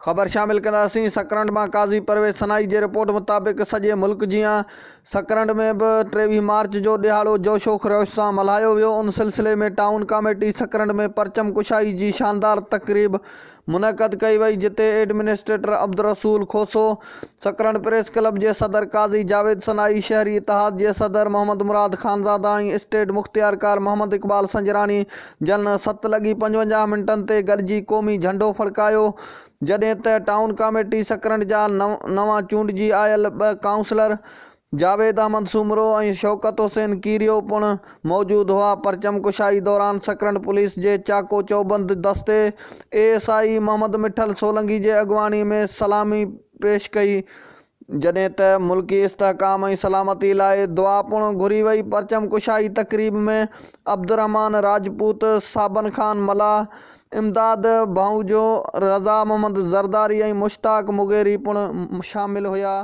خبر شامل ڪنداسين سڪرنڊ مان قاضي پرويز سنائي جي رپورٽ مطابق سڄي ملڪ جيان سڪرنڊ ۾ به 23 مارچ جو ڏهاڙو جوش و خروش سان ملهايو ويو ان سلسلي ۾ ٽائون ڪاميٽي سڪرنڊ ۾ پرچم ڪشائي جي شاندار تقريب منعقد ڪئي وئي جتي administrator Abdul Rasool Khoso, Sakrand press club جي صدر قاضي جاويد سنائي، شهري اتحاد جي صدر محمد مراد خانزاده ۽ اسٽيٽ مختيارڪار محمد اقبال سنجراڻي جن ست لڳي 55 منٽن تي گڏجي قومي جهنڊو ڦڙڪايو جڏهن ته ٽائون ڪاميٽي سڪرنڊ جا نوان چونڊجي آيل ٻه ڪائونسلر جاويد احمد سومرو ۽ شوڪت حسين ڪيريو پڻ موجود هئا. پرچم ڪشائي دوران سڪرنڊ پوليس جي چاڪو چوبند دستي A S I Muhammad Mithal Solangi جي اڳواڻي ۾ سلامي پيش ڪئي، جڏهن ته ملڪي استحڪام ۽ سلامتي لاء دعا پڻ گهري وئي. پرچم ڪشائي تقريب ۾ عبدالرحمان راجپوت، صابن خان ملاح، امداد ڀائونجو، رضا محمد زرداري ۽ مشتاق مغيري پڻ شامل هيا.